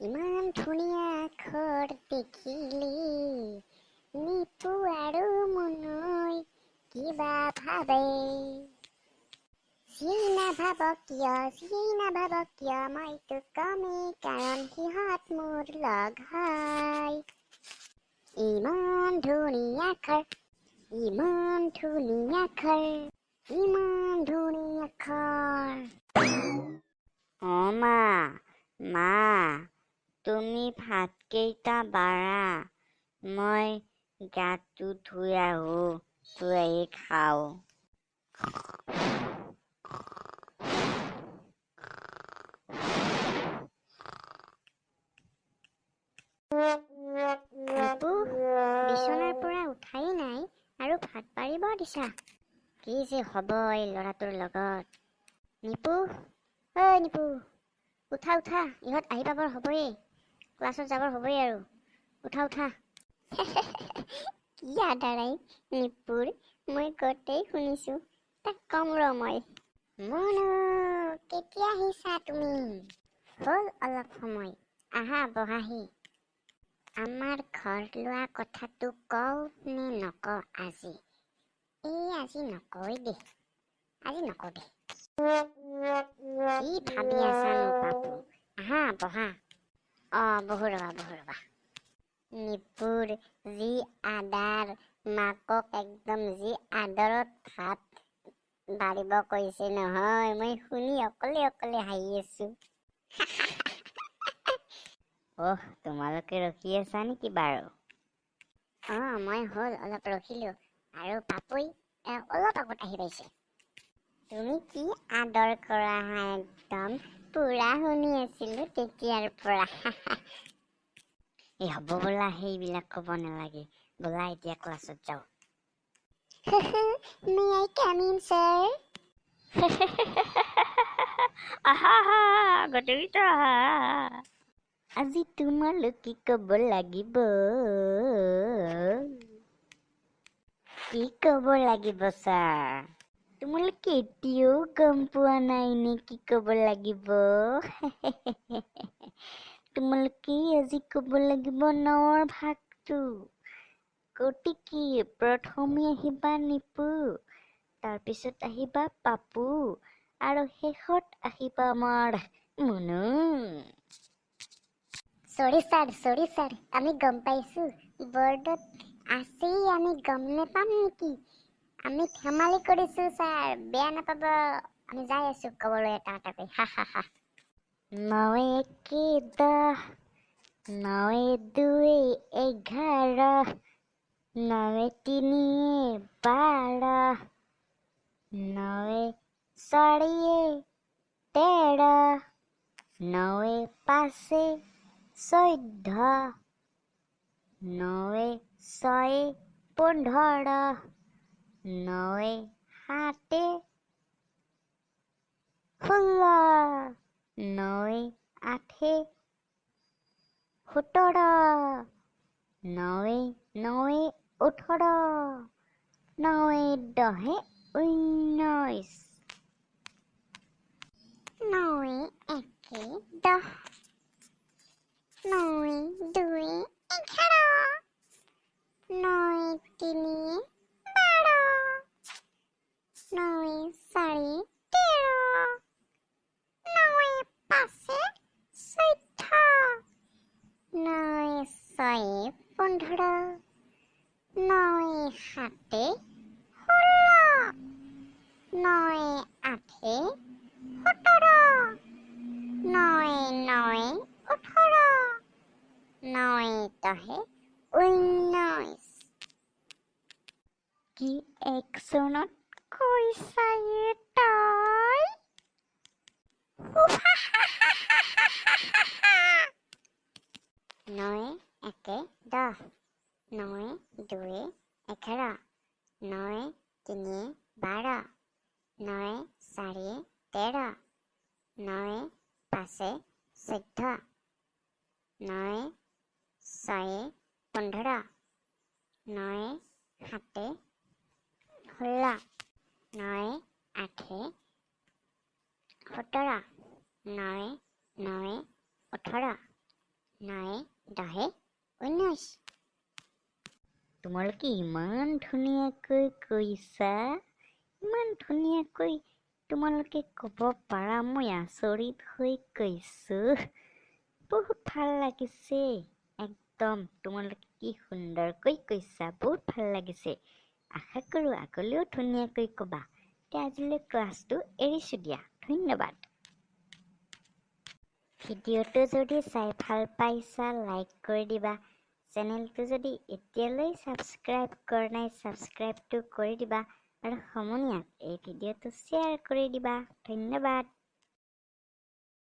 ইমান ধুনীয়া আখৰ দেখিলে নিপু আৰু মুনুই কিবা ভাবে। যিয়েই নাভাবক কিয়, যিয়েই নাভাবক কিয়, মইতো কমেই, কাৰণ সিহঁত মোৰ লগ হয়। ইমান ধুনীয়া আখৰ, ইমান ধুনীয়া আখৰ, ইমান ধুনীয়া আখৰ। অ' মা, মা, তুমি ভাতকেইটা বাঢ়া, মই গাটো ধুই আহোঁ, ধুই আহি খাওঁ। নিপু, বিচনাৰ পৰা উঠাই নাই আৰু ভাত বাঢ়িব দিছা। কি যে হ'ব এই ল'ৰাটোৰ লগত। নিপু, ঐ নিপু, উঠা উঠা, ইহঁত আহি পাবৰ হ'বই, ক্লাছত যাবৰ হ'বই আৰু, উঠা উঠা। কি আদাৰাই নিপুৰ, মই গোটেই শুনিছোঁ, তাক কম ৰ মই। মুনু, কেতিয়া আহিছা তুমি? হ'ল অলপ সময়, আহা বহাহি। আমাৰ ঘৰ লোৱা কথাটো কওঁ নে নকওঁ আজি? এই আজি নকওঁৱেই দে, আজি নকওঁ দে। কি ভাবি আছানো পাপু? আহা বহা। অ' বহো ৰবা, বহো ৰবা। নিপুৰ যি আদাৰ, মাকক একদম যি আদৰত ভাত বাঢ়িব কৈছে নহয়, মই শুনি অকলে অকলে হাঁহি আছো। অহ, তোমালোকে ৰখি আছা নেকি বাৰু? অ' মই হ'ল অলপ ৰখিলো, আৰু পাপুই অলপ আগত আহি পাইছে। তুমি কি আদৰ কৰা হা, একদম পুৰা শুনি আছিলো তেতিয়াৰ পৰা। এই হ'ব ব'লা, সেইবিলাক ক'ব নালাগে, ব'লা এতিয়া ক্লাছত যাওঁ। May I come in, sir? আহা আহা, গোটেইকেইটা আহা। আজি তোমালোকে ক'ব লাগিব। কি ক'ব লাগিব ছাৰ? তোমালোকে এতিয়াও গম পোৱা নাই নে কি ক'ব লাগিব? তোমালোকে আজি ক'ব লাগিব নৰ ভাগটো। গতিকে প্ৰথমে আহিবা নিপু, তাৰপিছত আহিবা পাপু, আৰু শেষত আহিবা আমাৰ মুনু। চৰি ছাৰ, চৰি ছাৰ, আমি গম পাইছো, বৰ্ডত আছেই, আমি গম নেপাম নেকি? আমি ধেমালি কৰিছো ছাৰ, বেয়া নাপাব, আমি যাই আছো ক'বলৈ এটা এটাকৈ। হা হা হা। নয় একে দহ, নয় দুই এঘাৰ, নয় তিনি বাৰ, নয় চাৰিয়ে তেৰ, নয় পাঁচে চৈধ্য, নয় ছয় পোন্ধৰ, নয় সাতে ষোল্ল, নয় আঠে সোতৰ, নয় নয় ওঠৰ, নয় দহে ঊনৈছ। নয় একে দহ, নয় দুই এঘাৰ, নয় তিনি বাৰ, নয় চাৰি তেৰ, নয় পাঁচে চৈধ্য, নয় ছয় পোন্ধৰ, নয় সাতে ষোল্ল, নয় আঠে সোতৰ, নয় নয় ওঠৰ, নয় দহে ঊনৈছ। কি একচনত কৈছা এ তই? নয় একে দহ, নয় দুই এঘাৰ, নয় তিনি বাৰ, নয় চাৰি তেৰ, নয় পাঁচে চৈধ্য, নয় ছয় পোন্ধৰ, নয় সাতে ষোল্ল, নয় আঠে সোতৰ, নয় নয় ওঠৰ, নয়ে দহে 19। তোমালোকে ইমান ধুনীয়াকৈ কৈছা, ইমান ধুনীয়াকৈ তোমালোকে ক'ব পাৰা, মই আচৰিত হৈ গৈছোঁ। বহুত ভাল লাগিছে একদম। তোমালোকে কি সুন্দৰকৈ কৈছা, বহুত ভাল লাগিছে। আশা কৰোঁ আগলৈও ধুনীয়াকৈ ক'বা। এতিয়া আজিলৈ ক্লাছটো এৰিছোঁ দিয়া, ধন্যবাদ। ভিডিঅ'টো যদি চাই ভাল পাইছা, লাইক কৰি দিবা। চেনেলটো যদি এতিয়ালৈ ছাবস্ক্ৰাইব কৰা নাই, ছাবস্ক্ৰাইবটো কৰি দিবা আৰু সমনীয়াক এই ভিডিঅ'টো শ্বেয়াৰ কৰি দিবা। ধন্যবাদ।